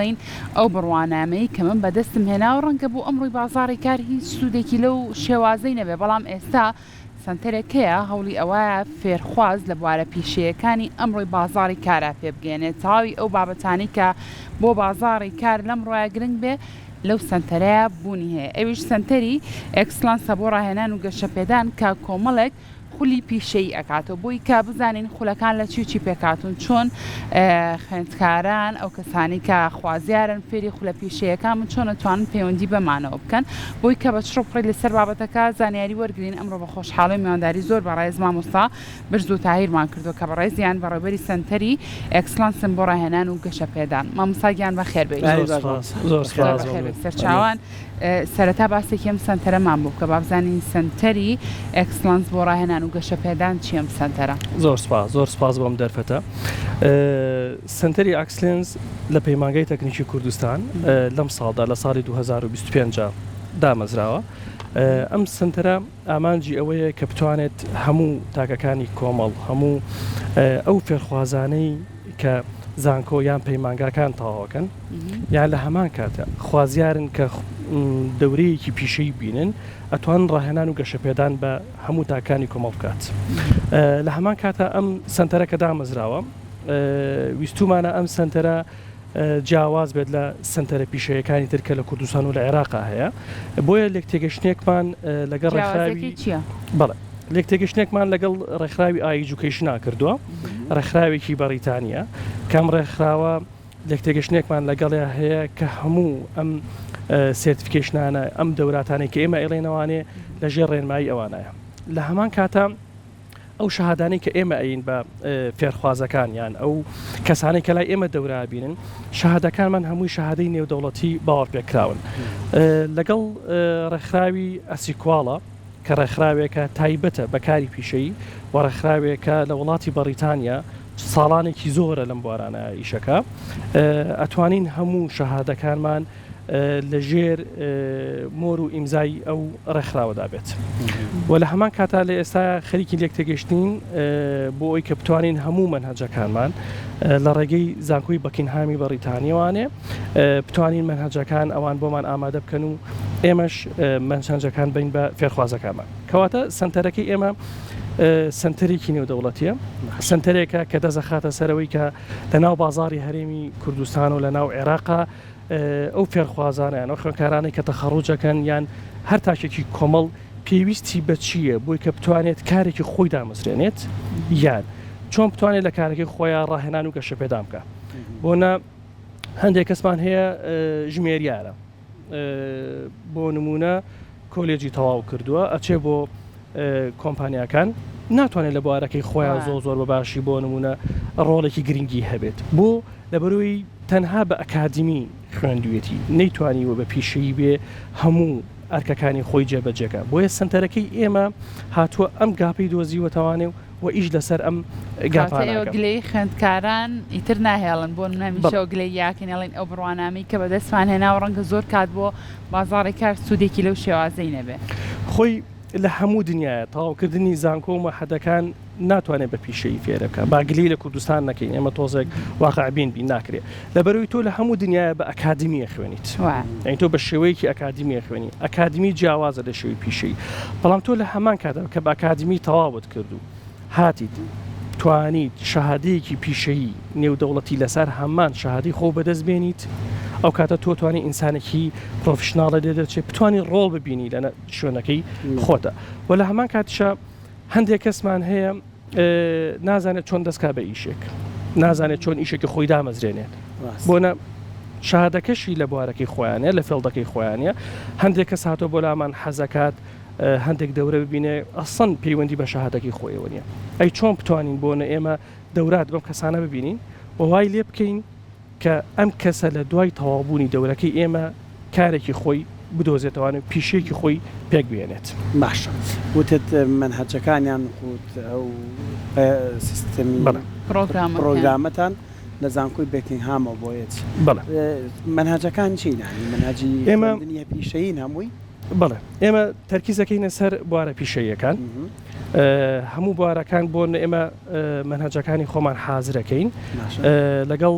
بڵێین ئەو بڕوانامەی کە من بەدەستم هێناوە ڕەنگە بۆ ئەمڕۆی بازاڕی کار هیچ سوودێکی لەو شێوازەی نەبێ، بەڵام ئێستا سەنتەرێک هەیە هەوڵی ئەوەیە فێرخواز لە بوارە پیشەیەکانی ئەمڕۆی بازاڕی کارا پێبگەیەنێت، تەواوی ئەو بابەتانەی کە بۆ بازاڕی کار لەمڕۆیا گرنگ بێ لەو سەنتەرەیا بوونی هەیە، ئەویش سەنتەری ئێکسلانسە بۆ ڕاهێنان و گەشەپێدان کە کۆمەڵێک خولی پیشەیی ئەکاتەوە بۆی کە بزانین خولەکان لە چی و چی پێکهاتوون چۆن خوێندکاران ئەو کەسانی کە خوازیارن فێری خولە پیشەیەکان بن چۆن ئەتوانن پەیوەندی بەمانەوە بکەن بۆی کە بە چڕوپڕی لەسەر بابەتەکە زانیاری وەرگرین ئەمڕۆ بە خۆشحاڵی و میوانداری زۆر بەڕێز مامۆستا برزو تاهیرمان کردووە کە بەڕێزیان بەڕێوبەری سەنتەری ئێکسلانسن بۆ ڕاهێنان و گەشەپێدان مامۆستا گیان بەخێربێی زۆر سوپاس بەخێربێی سەرچاوان. سەرەتا باسێکی ئەم سەنتەرەمان بۆ بکە با بزانین سەنتەری ئێکسلانس بۆ ڕاهێنان و گەشەپێدان چیە ئەم سەنتەرە؟ زۆر سوپاس زۆر سوپاس بۆ ئەم دەرفەتە. سەنتەری ئاکسلێنس لە پەیمانگای تەکنیکی کوردستان لەم ساڵدا لە ساڵی 2025 دامەزراوە. ئەم سەنتەرە ئامانجی ئەوەیە کە بتوانێت هەموو تاکەکانی کۆمەڵ هەموو ئەو فێرخوازانەی کە زانکۆ یان پەیمانگاکان تەواوەکەن یان لە هەمان کاتە خوازیارن کە دەورەیەکی پیشەی بینن ئەتوان ڕاهێنان و گەشەپێدان بە هەموو تاکانی کۆمەڵ بکات لە هەمان کاتە ئەم سنتەرە کە دامەزراوە ویستومانە ئەم سنتەرە جیاواز بێت لە سنتەرە پیشەیەکانی تر کە لە کوردستان و لە عێراقا هەیە بۆیە لێک تێگەشتێکمان لەگەڵ ڕێکخراوی بەڵێ لێکتێگەشتنێکمان لەگەڵ ڕێکخراوی ئایجوکەیشنا کردووە، ڕێکخراوێکی بەڕیتانییە، کە ئەم ڕێکخراوە لێکتێگەشتنێکمان لەگەڵیا هەیە کە هەموو ئەم certification انە، ئەم دەوراتانەی کە ئێمە ئەیڵێنەوانێ لە ژێر ڕێنمایی ئەوانایە. لە هەمان کاتا ئەو شەهادانەی کە ئێمە ئەین بە فێرخوازەکان یان ئەو کەسانەی کە لای ئێمە دەورە ئەبینن، شەهادەکانمان هەمووی شەهادەی نێودەوڵەتی باوەڕپێکراون. لەگەڵ ڕێکخراوی ئەسیکواڵە، کە ڕێکخراوێکە تایبەتە بە کاری پیشەیی و ڕێکخراوێکە لە وڵاتی بەڕیتانیا ساڵانێکی زۆرە لەم بوارانە ئیشەکە ئەتوانین هەموو شەهادەکانمان لە ژێر مۆر و ئیمزای ئەو ڕێکخراوەدا بێت و لە هەمان کاتا لە ئێستا خەریکی لێک تێگەشتین بۆ ئەوی کە بتوانین هەموو مەنهەجەکانمان لە ڕێگەی زانکۆی بەکینهامی بەڕیتانیوانێ بتوانین مەنهەجەکان ئەوان بۆمان ئامادە بکەن و ئێمەش مەنهەجەکان بین بە فێرخوازەکانمان. کەواتە سەنتەرەکەی ئێمە سەنتەرێکی نێودەوڵەتیە، سەنتەرێکە کە دەست ئەخاتە سەرەوەی کە لە ناو بازاڕی هەرێمی کوردستان و لە ناو عێراقا ئەو فێرخوازانە یان ئەو خوێندکارانەی کە تەخەڕوج ئەکەن یان هەر تاکێکی کۆمەڵ پێویستی بە چییە بۆی کە بتوانێت کارێکی خۆی دامەزرێنێت یان چۆن بتوانێت لە کارەکەی خۆیان ڕاهێنان و گەشەپێدان بکە بۆ نە هەندێک کەسمان هەیە ژمێریارە بۆ نمونە کۆلێجی تەواو کردووە ئەچێ بۆ کۆمپانیاکان ناتوانێت لە بوارەکەی خۆیان زۆر زۆر بە باشی بۆ نمونە ڕۆڵێکی گرنگی هەبێت بۆ لەبەرەوەی تەنها بە ئەکادمی خوێندویەتی نەیتوانیوە بە پیشەیی بێ هەموو ئەرکەکانی خۆی جێبەجێکە بۆیە سنتەرەکەی ئێمە هاتووە ئەم gap ەی دۆزیوەتەوانێ و و ئیش لەسەر ئەم کەواتە gap انە ئێوە ئەکەم. گلەیی خوێندکاران ئیتر ناهێڵن، بۆ نمونە هەمیشە بەڵێ. ئەو گلەیی یاکەین ئەڵێن ئەو بڕوانامەی کە بەدەستمان هێناوە ڕەنگە زۆر کات بۆ بازاڕی کار سوودێکی لەو شێوازەی نەبێ. خۆی لە هەموو دنیایە تەواوکردنی زانکۆ و مەعهەدەکان ناتوانێ بە پیشەیی فێرە بکا، با گلەیی لە کوردستان نەکەین ئێمە تۆزێک واقع بین بین ناکرێ لەبەرئەوەی تۆ لە هەموو دنیایە بە ئەکادیمی ئەخوێنیت وایە. یانی تۆ بە شێوەیەکی ئەکادیمی ئەخوێنی ئەکادیمی جیاوازە لە شێوەی پیشەیی بەڵام تۆ لە هەمان کاتدا کە بە ئەکادیمی تەواوت کرد و هاتیت توانیت شەهادەیەکی پیشەیی نێودەوڵەتی لەسەر هەمان شەهادەی خۆو بەدەست بێنیت ئەو کاتە تۆ توانی ئینسانێکی professional ە لێ دەرچێت بتوانی ڕۆڵ ببینی لە شوێنەکەی خۆتە و لە هەمان کاتیشا هەندێک کەسمان هەیە نازانێت چۆن دەستکا بە ئیشێک نازانێت چۆن ئیشێکی خۆی دامەزرێنێت بۆنە شەهادەکەشی لە بوارەکەی خۆیانە لە field ەکەی خۆیانە هەندێک کەس هاتۆ بۆ لامان حەزەکات هەندێک دەورە ببینێ ئەسڵەن پەیوەندی بە شەهادەکەی خۆیەوە نیە ئەی چۆن بتوانین بۆنە ئێمە دەورات بەم کەسانە ببینین و وای لێ بکەین کە ئەم کەسە لە دوای تەواوبوونی دەورەکەی ئێمە کارێکی خۆی بدۆزێتەوان و پیشەیەکی خۆی پێک بهێنێت. باشە وتت مەنهەجەکانیان وت ئەو سیستەمی پڕۆگرامەتان لە زانکۆی بێکینگهامەوە بۆ یەت بەڵێ. مەنهەجەکان چین یانی مەنهەجی ئێمە خوێندنی پیشەیین هەمووی؟ بەڵێ ئێمە تەرکیزەکەینە سەر بوارە پیشەییەکان هەموو بوارەکان بۆ ئێمە مەنهەجەکانی خۆمان حازرەکەین لەگەڵ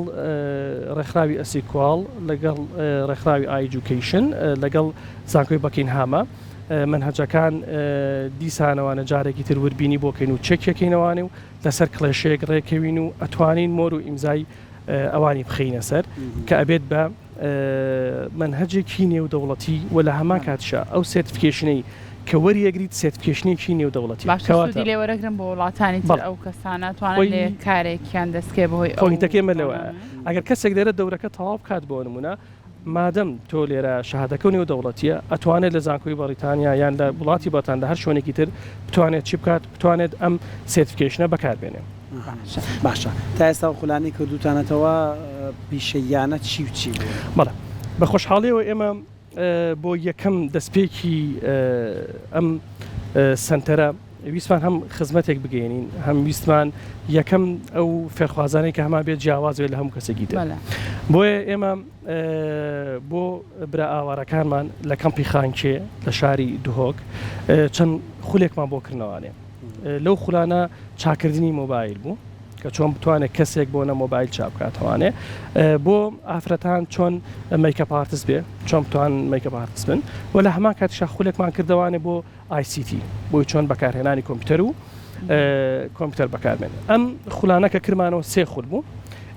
ڕێکخراوی ASEQUAL لەگەڵ ڕێکخراوی iEducation لەگەڵ زانکۆی بەکینهامە مەنهەجەکان دیسانەوانە جارێکی تر وربینی بۆکەین و چێکیەکەینەوانێ و لەسەر کڵێشەیەک ڕێکەوین و ئەتوانین مۆر و ئیمزای ئەوانی بخەینە سەر کە ئەبێت بە مەنهەجێکی نێودەوڵەتی و لە هەمان کاتیشا ئەو certification ەی کە وەریەگریت certification ێکی نێودەوڵەتیە باشە کەواتە سوودی لێ وەرەگرن بۆ وڵاتانی تر بەڵێ ئەو کەسانە توانن خۆی لێ کارێکیان دەستکەوێ بەهۆی ئەو point ەکەی ئێمە لەوەیە بەرنامەیە؟ ئەگەر کەسێک لێرە دەورەکە تەواو بکات بۆ نموونە مادەم تۆ لێرە شەهادەکەو نێودەوڵەتیە ئەتوانێت لە زانکۆی بەڕیتانیا یان لە وڵاتی بەتان لە هەر شوێنێکی تر بتوانێت چی بکات بتوانێت ئەم certification ە بەکار بێنێ. باشە. باشە تا ئێستا ئەو خولانەی کردووتانەتەوە پیشەییانە چی و چی بوون؟ بەڵێ بە خۆشحاڵیەوە ئێمە بۆ یەکەم دەستپێکی ئەم سەنتەرە ویستمان هەم خزمەتێک بگەێنین هەم ویستمان یەکەم ئەو فێرخوازانەی کە هەمان بێت جیاواز بێت لە هەموو کەسێکی تر بۆیە ئێمە بۆ برا ئاوارەکانمان لە کەمپی خانکێ لە شاری دهۆک چەند خولێکمان بۆ کردنەوانێ لەو خولانە چاکردنی مۆبایل بوو کە چۆن بتوانێت کەسێک بۆ نە مۆبایل چا بکاتەوانێ بۆ ئافرەتان چۆن makeup artist بێ چۆن بتوان makeup artist بن و لە هەمان کاتیشا خولێکمان کردەوانێ بۆ ICT بۆی چۆن بەکارهێنانی کۆمپیوتەر و کۆمپیوتەر بەکاربێن ئەم خولانە کە کرمانەوە سێ خول بوو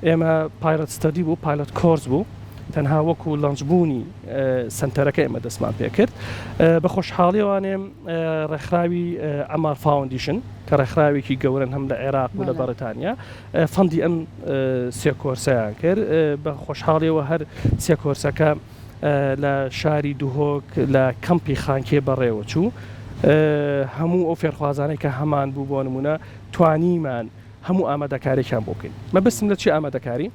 ئێمە pilot study بوو pilot course بوو تەنها وەکو launch بوونی سنتەرەکە ئێمە دەستمان پێکرد بە خۆشحاڵیوانێ ڕێکخراوی Ammar Foundation کە ڕێکخراوێکی گەورەن هەم لە عێراق و لە بەڕیتانیا fund ی ئەم سێ کۆرسیان کرد بە خۆشحاڵیەوە هەر سێ کۆرسەکە لە شاری دهۆک لە کەمپی خانکێ بەڕێوەچوو هەموو ئەو فێرخوازانەی کە هەمان بوو بۆ نمونە توانیمان هەموو ئامادەکارێکیان بۆ بکەین مەبەستم لە چی ئامادەکاری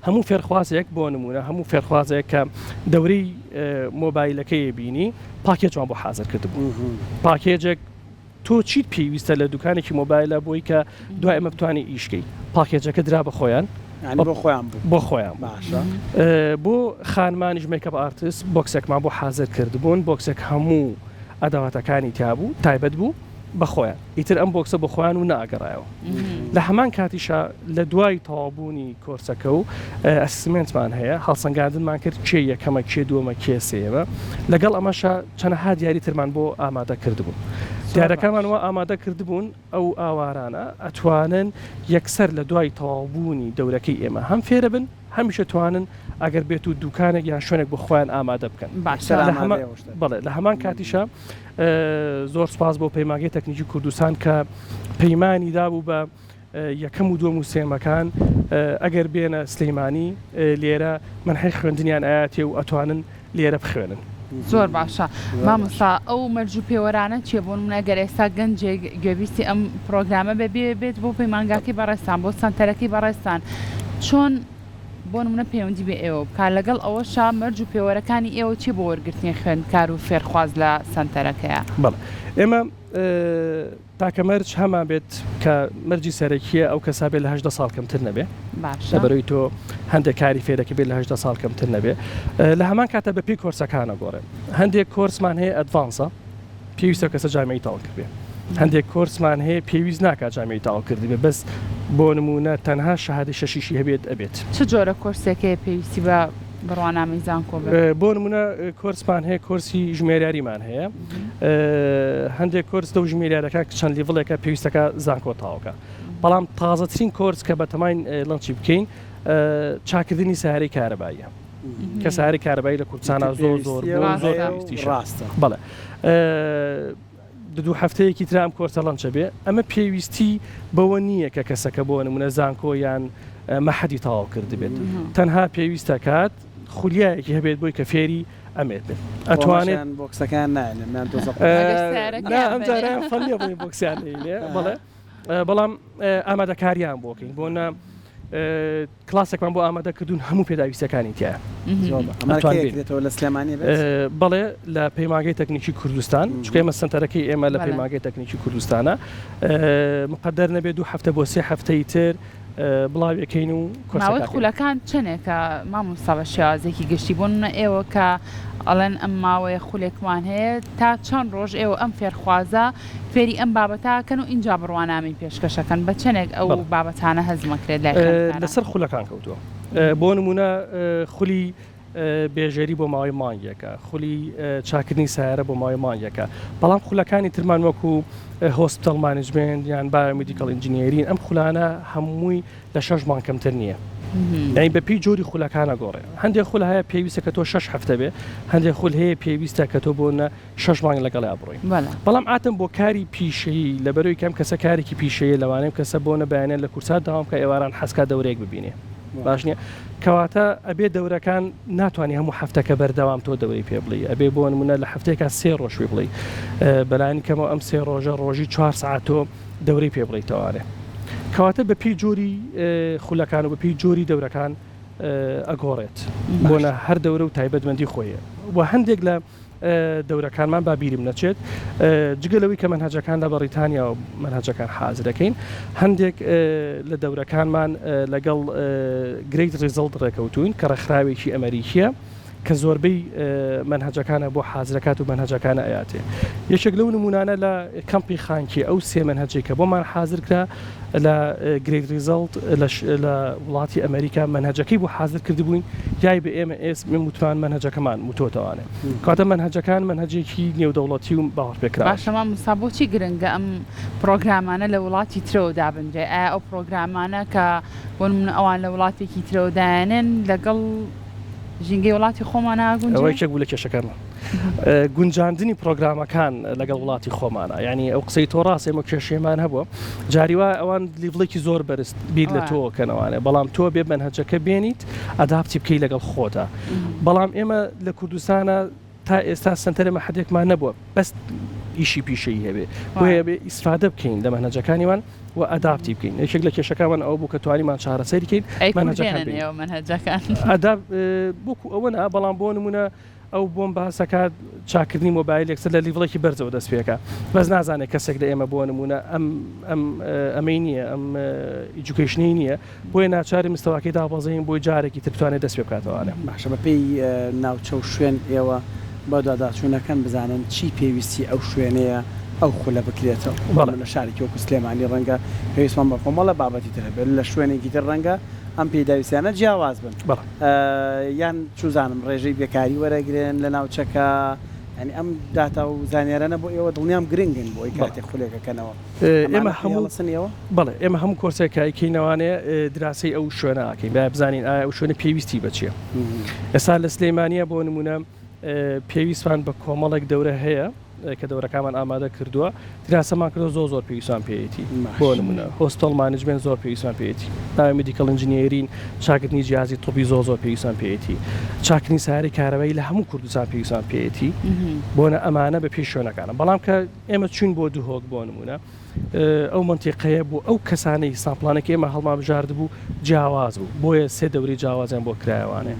هەموو فێرخوازێک بۆ نمونە هەموو فێرخوازێک کە دەورەی مۆبایلەکەی بینی package مان بۆ حاضر کردبوو package ێک تۆ چیت پێویستە لە دوکانێکی مۆبایلە بۆی کە دوای ئەمە بتوانانی ئیشکەی package ەکە درا بە خۆیان بۆ خۆیان بۆ خۆیان باشە بۆ خانمانیش makeup artist box ێکمان بۆ حاضر کردبوون box ێک هەموو ئەدەواتەکانی تیابوو تایبەت بوو بە خۆیان ئیتر ئەم box ە بۆ خۆیان و ناگەڕایەوە لە هەمان کاتیشا لە دوای تەواوبوونی کۆرسەکە و assessment مان هەیە هەڵسەنگاندنمان کرد کێ یەکەمە کێ دووەمە کێ سێیەمە لەگەڵ ئەمەشا چەنەها دیاری ترمان بۆ ئامادە کردبوون دیارەکانمان وا ئامادە کردبوون ئەو ئاوارانە ئەتوانن یەکسەر لە دوای تەواوبوونی دەورەکەی ئێمە هەم فێرە بن هەمیشە توانن ئەگەر بێت و دوکانێک یان شوێنێک بۆ خۆیان ئامادە بکەن باشە بەڵێ لە هەمان کاتیشە زۆر سپاس بۆ پەیمانگەی تەکنیکی کوردستان کە پەیمانی دابوو بە یەکەم و دووەم و سێمەکان ئەگەر بێنە سلیمانی لێرە مەنحەی خوێندنیان ئایاتێ و ئەتوانن لێرە بخوێنن. زۆر باشە مامۆستا ئەو مەرج و پێوەرانە چیە بۆ نمونە گەر ئێستا گەنجێک گوێبیستی ئەم پڕۆگرامە بێ بێ بێت بۆ پەیمانگاکەی بەڕێزتان بۆ سەنتەرەکەی بەڕێزتان چۆن بۆ نمونە پەیوەندی بە ئێوە بکا لەگەڵ ئەوەشا مەرج و پێوەرەکانی ئێوە چیە بۆ وەرگرتنی خوێندکار و فێرخواز لە سەنتەرەکەیا؟ بەڵێ ئێمە تاکە مەرج هەمان بێت کە مەرجی سەرەکیە ئەو کەسە بێت لە 18 ساڵ کەمتر نەبێ باشە لەبەرەوەی تۆ هەندێک کاری فێرەکە بێت لە 18 ساڵ کەمتر نەبێ لە هەمان کاتە بەپێی کۆرسەکانە گۆڕێ هەندێک کۆرسمان هەیە advance ە پێویستە کەسە جامیعی تەواو کردبێ هەندێک کۆرسمان هەیە پێویست ناکات جامیعی تەواو کردبێ بەس بۆ نمونە تەنها شەهادەی شەشیشی هەبێت ئەبێت. چ جۆرە کۆرسێک هەیە پێویستی بە بڕوانامەی زانکۆ بێت؟ بۆ نمونە کۆرسمان هەیە کۆرسی ژمێریاریمان هەیە هەندێک کۆرس لەو ژمێریارەکان چەند level ێکە پێویستەکە زانکۆ تەواوکە بەڵام تازەترین کۆرس کە بەتەماین launch ی بکەین چاکردنی سەیارەی کارەباییە کە سەیارەی کارەبایی لە کوردستانا زۆر زۆر زۆر پێویستیشە ڕاستە بەڵێ دوو هەفتەیەکی ترا ئەم کۆرسە launch ە بێ ئەمە پێویستی بەوە نییە کە کەسەکە بۆ نمونە زانکۆ یان مەحەدی تەواو کردبێت تەنها پێویستە کات خولیایەکی هەبێت بۆی کە فێری ئەمێت بێت ئەتوانێت بۆکسەکان نایەن ئەم جارەیان فەن نییە بۆی بۆکسیان نەینێ بەڵێ بەڵام ئامادەکاریان بۆکەین بۆ نە کلاسێکمان بۆ ئامادە کردوون هەموو پێداویستەکانی تایە لە سلێمانی بەڵێ لە پەیمانگەی تەکنیکی کوردستان چونکە ئێمە سنتەرەکەی ئێمە لە پەیمانگەی تەکنیکی کوردستانە مقدر نەبێت دوو هەفتە بۆ سێ هەفتەی تر. بڵاویەکەین و ماوەی خولەکان چەنێکە مامۆستا بە شێوازێکی گشتی بۆ نمونە ئێوە کە ئەڵێن ئەم ماوەیە خولێکمان هەیە تا چەند ڕۆژ ئێوە ئەم فێرخوازە فێری ئەم بابەتە ئەکەن و ئینجا بڕوانامەی پێشکەشەکەن بە چەنێک ئەو بابەتانە هەزمەکرێت لای خوێندکاران؟ لەسەر خولەکان کەوتووە بۆ نمونە خولی بێژەری بۆ ماوەی مانگێکە، خولی چاکردنی سەیارە بۆ ماوەی مانگێکە، بەڵام خولەکانی ترمان وەکو hospital management یان biomedical engineering ئەم خولانە هەمووی لە شەش مانگ کەمتر نییە. یانی بەپێی جۆری خولەکانە گۆڕێ. هەندێک خول هەیە پێویستە کە تۆ شەش هەفتە بێ، هەندێک خول هەیە پێویستە کە تۆ بۆ نە شەش مانگ لەگەڵیا بڕۆی. بەڵام عادەتەن بۆ کاری پیشەیی لەبەرەوەی کە ئەم کەسە کارێکی پیشەیە لەوانەیە ئەم کەسە بۆ نە بەیانیان لە کورسات داوام بکا ئێواران حەزکا دەورەیەک ببینێ باش نییە کەواتە ئەبێ دەورەکان ناتوانانی هەموو هەفتەکە بەردەوام تۆ دەورەی پێ بڵێی ئەبێ بۆ نمونە لە هەفتەیەکا سێ ڕۆژ پێ بڵێی بەلانی کەمەوە ئەم سێ ڕۆژە ڕۆژی چوار سەعات تۆ دەورەی پێ بڵێیتەوانێ کەواتە بە پێی جۆری خولەکان و بە پێی جۆری دەورەکان ئەگۆڕێت بۆنە هەر دەورە و تایبەتمەندی خۆیە و هەندێک لە دەورەکانمان با بیرم نەچێت جگە لەوەی کە مەنهەجەکان لە بەڕیتانیا و مەنهەجەکان حازرەکەین هەندێک لە دەورەکانمان لەگەڵ Great Result ڕێکەوتوین کە ڕێکخراوێکی ئەمریکیە کە زۆربەی مەنهەجەکانە بۆ حازرەکات و مەنهەجەکانە ئەیاتێ یەکێک لەو نمونانە لە کەمپی خانکی ئەو سێ مەنهەجەی کە بۆمان حازر کرا لە Great Result لە وڵاتی ئەمریکا مەنهەجەکەی بۆ حازر کردبووین یای بە ئێمە ئێس من وتمان مەنهەجەکەمان وتۆتەوانێ کەواتە مەنهەجەکان مەنهەجێکی نێودەوڵەتی و باوەڕپێکراوە. باشە مامۆستا بۆچی گرنگە ئەم پڕۆگرامانە لە وڵاتی ترەوە دابنرێ ئایا ئەو پڕۆگرامانە کە بۆ نمونە ئەوان لە وڵاتێکی ترەوە دایانێن لەگەڵ ژینگەی وڵاتی خۆمانە ئەگونجێ؟ ئەوە یەکێک بوو لە کێشەکانمان گونجاندنی پرۆگرامەکان لەگەڵ وڵاتی خۆمانە یعنی ئەو قسەی تۆ ڕاست ئێمە کێشەیەمان هەبووە جاری وایە ئەوان level ێکی زۆر بەرز بیر لە تۆ کەنەوانێ بەڵام تۆ بێ مەنهەجەکە بێنیت adapt ی بکەی لەگەڵ خۆتا بەڵام ئێمە لە کوردستانە تا ئێستا سەنتەرە مەحەدێکمان نەبووە بەس ئیشی پیشەیی هەبێ بۆیە بێ ئیسفادە بکەین لە مەنهەجەکانیمان و adapt ی بکەین یەکێک لە کێشەکانمان ئەوە بوو کە توانیمان چارەسەری کەین ئەی مەنهەجەکان بێنن ئێوە مەنهەجەکان adapt وەکو ئەوە نا بەڵام بۆ نمونە ئەو بۆم باسەکات چاکردنی مۆبایل یەکسەر لە level ێکی بەرزەوە دەست پێکا بەس نازانێت کەسێک لە ئێمە بۆ نمونە ئەم ئەم ئەمەی نییە ئەم education ەی نییە بۆیە ناچاری مستەواکەی دابەزێنین بۆی جارێکی تر بتوانێت دەست پێ بکاتەوانێ. باشە بە پێی ناوچە و شوێن ئێوە بەدواداچوونەکەن بزانن چی پێویستی ئەو شوێنەیە ئەو خولە بکرێتەوە؟ بەڵێ. لە شارێکی وەکو سلێمانی ڕەنگە پێویستمان بە کۆمەڵە بابەتی تر هەبێت، لە شوێنێکی تر ڕەنگە ئەم پێداویستیانە جیاواز بن. بەڵێ. یان چوزانم ڕێژەی بێکاری وەرەگرن لە ناوچەکە، یانی ئەم داتا و زانیارانە بۆ ئێوە دڵنیام گرنگن بۆ ئەوەی کاتێک خولێک ئەکەنەوە. ئێمە هەموو بەڵێ ئێمە هەموو کۆرسێک کە ئەیکەینەوانێ دراسەی ئەو شوێنە ئەکەین با بزانین ئایا ئەو شوێنە پێویستی بە چییە ئێستا لە سلەیمانە بۆ نمونە پێویستمان بە کۆمەڵێک دەورە هەیە کە دەورەکانمان ئامادە کردووە دراسەمان کردو زۆر زۆر پێویستمان پێیەتی بۆ نمونە hospital management زۆر پێویستمان پێیەتی biomedical engineering چاکردنی جیازی طبی زۆر زۆر پێویستمان پێیەتی چاکردنی ساری کارەبایی لە هەموو کوردستان پێویستمان پێیەتی بۆنە ئەمانە بە پێی شوێنەکانە بەڵام کە ئێمە چوین بۆ دهۆک بۆ نمونە ئەو مەنتیقەیە بۆ ئەو کەسانەی sample انێک ئێمە هەڵمابژارد بوو جیاواز بوو بۆیە سێ دەورەی جیاوازیان بۆ کرایەوانێ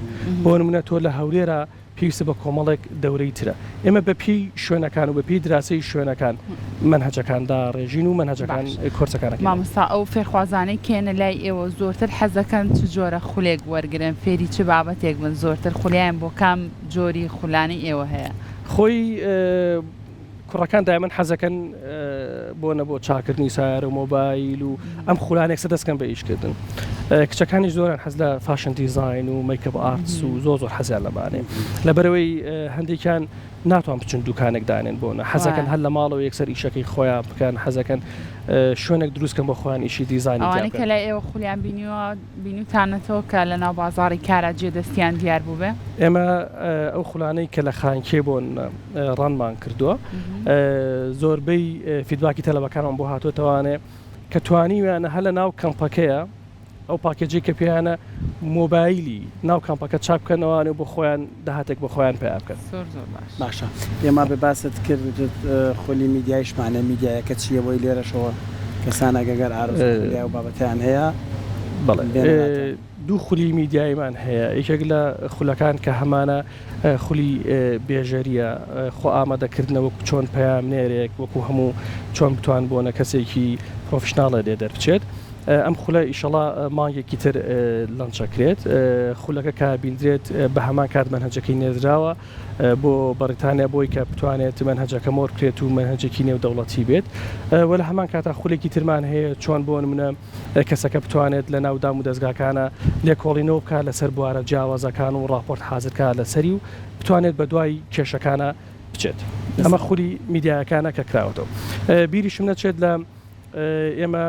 بۆ نمونە تۆ لە هەولێرە پێویستە بە کۆمەڵێک دەورەی ترە ئێمە بە پێی شوێنەکان و بە پێی دراسەی شوێنەکان مەنهەجەکان داڕێژین و مەنهەجەکان کۆرسەکانەکەین. مامۆستا ئەو فێرخوازانەی کێنە لای ئێوە زۆرتر حەزەکەن چ جۆرە خولێک وەرگرن فێری چ بابەتێک بن زۆرتر خولیایان بۆ کام جۆری خولانەی ئێوە هەیە؟ خۆی کوڕەکان دایمەن حەزەکەن بۆ نە بۆ چاکردنی سایارە و مۆبایل و ئەم خولانێک سە دەستکەن بە ئیشکردن کچەکانی زۆران حەز لە fashion design و makeup artist و زۆر زۆر حەزیان لەمانێ لەبەرەوەی هەندێکیان ناتوان بچن دوکانێک دانێن بۆ نە حەزەکەن هەر لە ماڵەوە یەکسەر ئیشەکەی خۆیان بکەن حەزەکەن شوێنێک دروستکەن بۆ خۆیان ئیشی دیزاینی ئەوانەی کە لای ئێوە خولیان بینیوە بینیوتانەتەوە کە لە ناو بازاڕی کارا جێ دەستیان دیار بووبێ؟ ئێمە ئەو خولانەی کە لە خانکێ بۆن run مان کردووە زۆربەی feedback ی تەلەبەکانمان بۆ هاتووەتەوانێ کە توانیویانە هەر لە ناو کەمپەکەیە ئەو package ی کە پێیانە مۆبایلی ناو کەمپەکە چاک بکەنەوانێ و بۆ خۆیان داهاتێک بۆ خۆیان پەیا بکەن. زۆر زۆر باش. باشە ئێمە بێ باست کرد وتت خولی میدیایشمانە میدیایەکە چییە بۆی لێرەشەوە کەسانێک ئەگەر ئارەزوو خولیای و بابەتیان هەیە بەڵێ دوو خولی میدیاییمان هەیە یەکێک لە خولەکان کە هەمانە خولی بێژەریە خۆ ئامادەکردنە وەکو چۆن پەیامنێرێک وەکو هەموو چۆن بتوان بۆنە کەسێکی professional ە لێ دەربچێت. ئەم خولە ئیشەڵا مانگێکی تر launch ئەکرێت. خولەکە کە بیندرێت بە هەمان کات مەنهەجەکەی نێردراوە بۆ بەڕیتانیا بۆی کە بتوانێت مەنهەجەکە مۆر بکرێت و مەنهەجێکی نێودەوڵەتی بێت و لە هەمان کاتا خولێکی ترمان هەیە چۆن بۆ نمونە کەسەکە بتوانێت لە ناو دام و دەزگاکانە لێکۆڵینەوە بکات لەسەر بوارە جیاوازەکان و ڕاپۆرت حازر کات لەسەری و بتوانێت بە دوای کێشەکانە بچێت. ئەمە خولی میدیایەکانە کە کراوەتەوە. بیریشم نەچێت لە ئێمە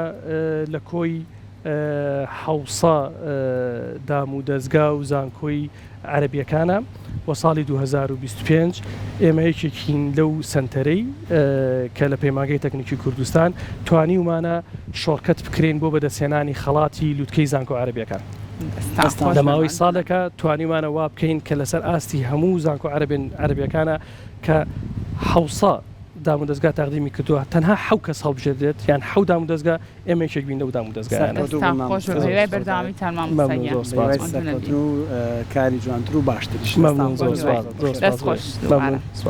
لە کۆی حەوسە دام و دەزگا و زانکۆی عەرەبیەکانە و ساڵی 2025 ئێمە یەکێکین لەو سەنتەرەی کە لە پەیمانگەی تەکنیکی کوردستان توانیومانە شۆرکەت بکرێین بۆ بەدەستهێنانی خەڵاتی لوتکەی زانکۆ عەرەبیەکان. لە ماوەی ساڵێکا توانیومانە وا بکەین کە لەسەر ئاستی هەموو زانکۆ عەرەبیەکانە کە حەوسە دامودەزگا تەقدیمی کردووە تەنها حەو کەس هەڵبژێردرێت یان حەو دامودەزگا ئێمە یەکێک بین لەو دامودەزگایانە. دەستتان سەرکەوتوو بن خۆش مامۆستا بێ بەهیوای بەردەوامیتان مامۆستا مەمنون گیان. زۆر سپاس. بەهیوای سەرکەوتن و کاری جوانتر و باشتریش. مەمنون دەستان زۆر خۆش سپاس زۆر زۆر بەخێر. سپاس دەست زۆر خۆش مەمنون دووبارە. سپاس.